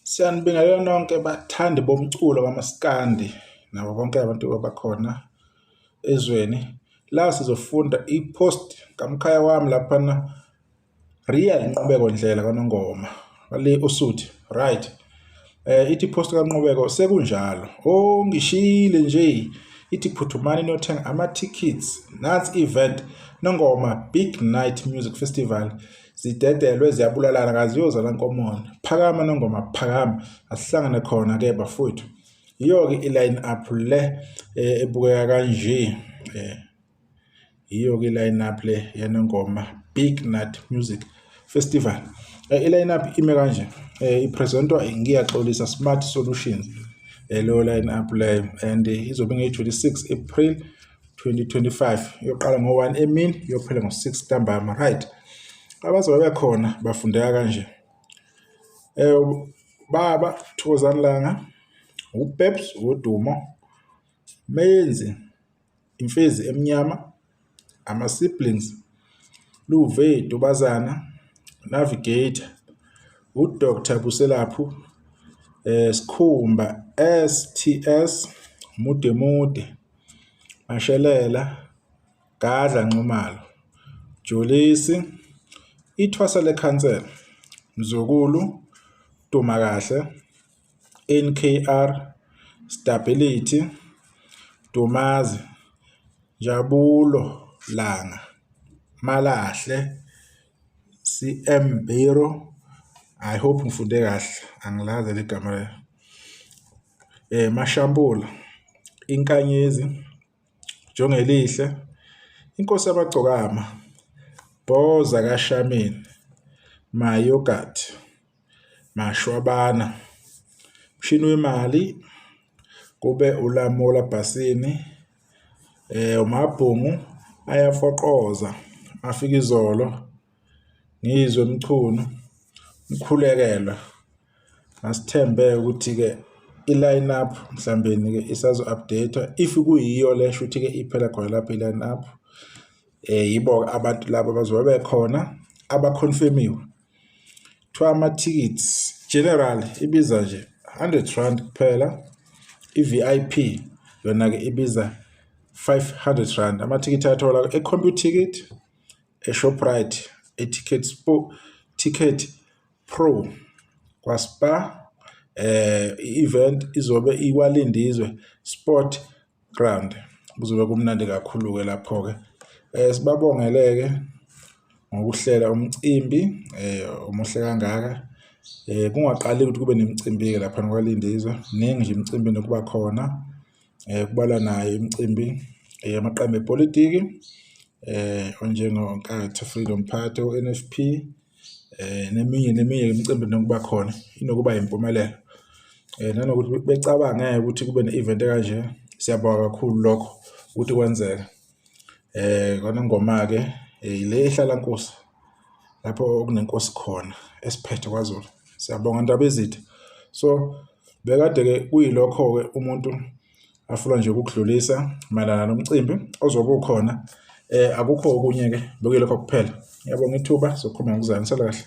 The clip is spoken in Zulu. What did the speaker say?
Siyanibingelela nonke bathandi bomculo kamaskandi nabo bonke abantu abakhona ezweni. La sizofunda i-post kamkhaya wami laphana Real Nqubeko Ndlela kaNongoma le Usuthu right. Ithi post kaNqubeko sekunjalo. Oh ngishile nje ithi phuthumani niyothenga ama-tickets nansi event Nongoma Big Night Music Festival zidedelwe ziyabulalana kaziyozala nkomona phakama Nongoma phakama asihlangane khona ke bafowethu iyo-ke i-line up le ebukeka kanje yiyo-ke i-line up le yeNongoma Big Night Music Festival. I-line up ime kanje ipresentwa Ngiyaxolisa Smart Solutions leyo line up leyo and izobe ngeyi-26 April 2025 iyoqala ngo-1 emini iyophela ngo-6 ntambama right. Abazobe bekhona bafundeka kanje baba Thokozani Langa, uPeps Wodumo, Menzi Imfezi Emnyama, ama-siblings Luve Dubazana, Navigator, uDr Buselaphu, Skhumba STS, Mude Mude, Mashelela, Gadla Nxumalo, Jolisi, Ithwasa Lekhansela, Mzukulu, Dumakahle, NKR, Stability, Dumazi, Njabulo Langa, Malahle, CM Biro, I hope ngifunde kahle angilazi leli gama leli. Mashambula, Inkanyezi, Jongelihle, Inkosi Yamagcokama, Bhoza kaShameni, Mayogathi, Mashwabana, Mshini wemali, kube uLamula Bhasini, uMabhungu ayafoqoza, Mafikizolo, Ngizwe Mchunu, Mkhulekelwa. Asithembe ukuthi-ke i-line up mhlawumbeni-ke isazo-update-wa if kuyiyo le shuthi-ke iphela khona lapho i-line up. Yibo-ke abantu laba abazobe bekhona abakhonfemiwe. Kuthiwa ama-tickets general ibiza nje R100 kuphela, i-V_I_P yona-ke ibiza R500. Amathikithi ayatholakala e-Computicket, e-Shoprite, e-Ticket Ticket Pro, kwaSpar. I-event izobe ikwaLindizwe Sport Ground. Kuzobe kumnandi kakhulu-ke lapho-ke. Sibabongele-ke ngokuhlela umcimbi omuhle kangaka. Kungaqali ukuthi kube nemicimbi-ke laphana kwaLindizwe, miningi nje imicimbi enokuba khona. Kubalwa nayo imicimbi yamaqembu epolitiki onjengoNkatha Freedom Party, o-N_F_P neminye neminye imicimbi enokuba khona inokuba yimpumelelo. Nanokuthi becabange ukuthi kube ne-event ekanje, siyabonga kakhulu lokho ukuthi kwenzeke. KwaNongoma-ke ile ehlala Nkosi lapho okunenkosi khona esiphethe kwaZulu. Siyabonga Ndabezitha. So bekade-ke kuyilokho-ke umuntu afuna nje ukukudlulisa mayelana nomcimbi ozobe ukhona. Akukho okunye-ke bekuyilokho kuphela. Ngiyabonga ithuba sokhuluma ngokuzayo. Nisale kahle.